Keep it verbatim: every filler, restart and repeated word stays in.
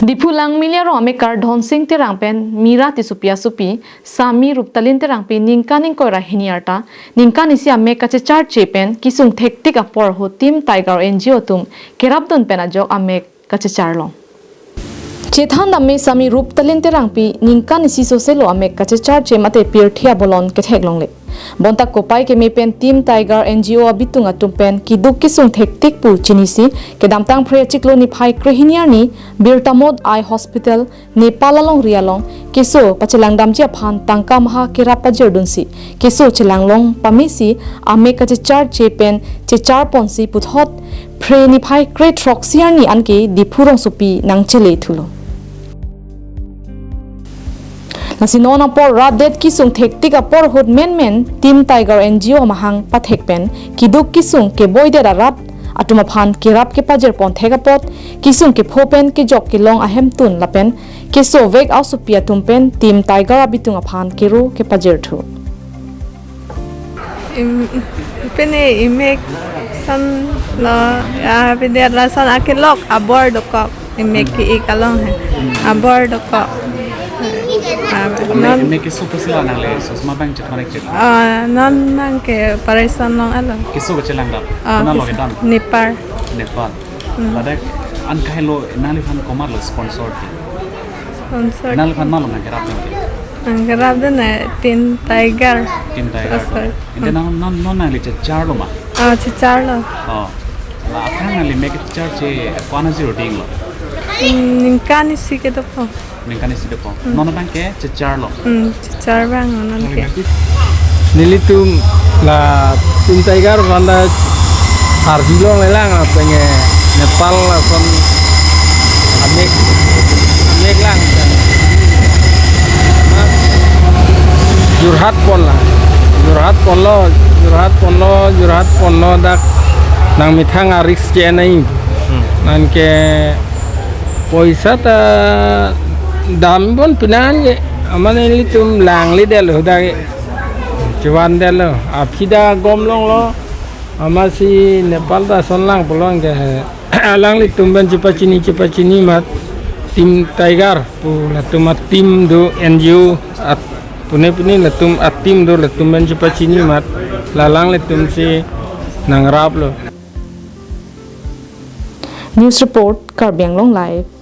Diphu Langmili arong amekar Dhonsing Terang pen Mira Tissopi asopi Sami Ruptalin Terangpi ningkan ingkoi ra hini arta ningkan isi amek kachecharche pen kisung thektik apor ahut Team Tiger N G O atum kerapdun pen ajok amek kachecharlong. Chethan dam me Sami Ruptalin Terangpi ningkan isi soselo amek kachecharche mate pirthe abolon ketheklongle. Bonta kopai keme pen Team Tiger N G O abitung atum pen keduk kesung thektik pu chinisi kedamtang Phre achiklo niphai krehini arni Birta Mot Eye Hospital Nepal alongri along keso pachelangdamji aphan tangka maha kerap pajirdunsi keso chelanglong pamesi amek kachecharche pen checharponsi puthot Phre niphai krethroksi arni anke Diphu rongsopi nangchele thulo. Lasi non apor rapdet kisung thektik apor ahut menmen Team Tiger N G O amahang pathek pen keduk kesung keboidet arat atum aphan kerap kepajirpon thek apot kisung kepho pen kejok kelong ahemtun lapen kesovek asopi atum pen Team Tiger abitung aphan kero kepajirthu. Im, pini imek ason lo, ya, pini lason akelok abor dokok, imek ki-ik along he. Abor dokok. Ah, non imek keso pusi la nangle sosma bang chethonek chet. Ah, non nangke Paresan long alo. Keso kachelangdam. Ah, kona lo keso. Ketan? Nepal. Nepal. Hmm. Ladak an kahelo nangliphan komatlo sponsor ke? Sponsor. Nangliphan malo nangkerap nangke? Nangkerapdun na Team Tiger. Team Tiger. Sponsor. Ante non non non nangli checharlo ma? Ah, checharlo. Oh. La aphrang nangli mek kecharche ko-an ajir dinglo? Hmm, ningkan isi kedopo. Ningkan isi dopo. Hmm. Non abangke checharlo? Hmm, chechar bang non ke. Nelitum la Team Tiger vanda harjilong lelang apenge Nepal ason amek amek lang. Jorhat ponlo, Jorhat ponlo, Jorhat ponlo, Jorhat ponlo dak nangmethang a-risk chenai. Hmm. Anke poisa ta dambom pinan ke, amat nelitum langledetlo dak ke. Chevandetlo, aphi ta gomlonglo, amatsi Nepal ta ason lang pulo anke alanglitum pen chepachini chepachini amat Team Tiger pu latum a-team do, N G O at pune pune latum a-team do, latum pen chepachini amat la alanglitumsi nangraplo. News report, Karbi Anglong Live.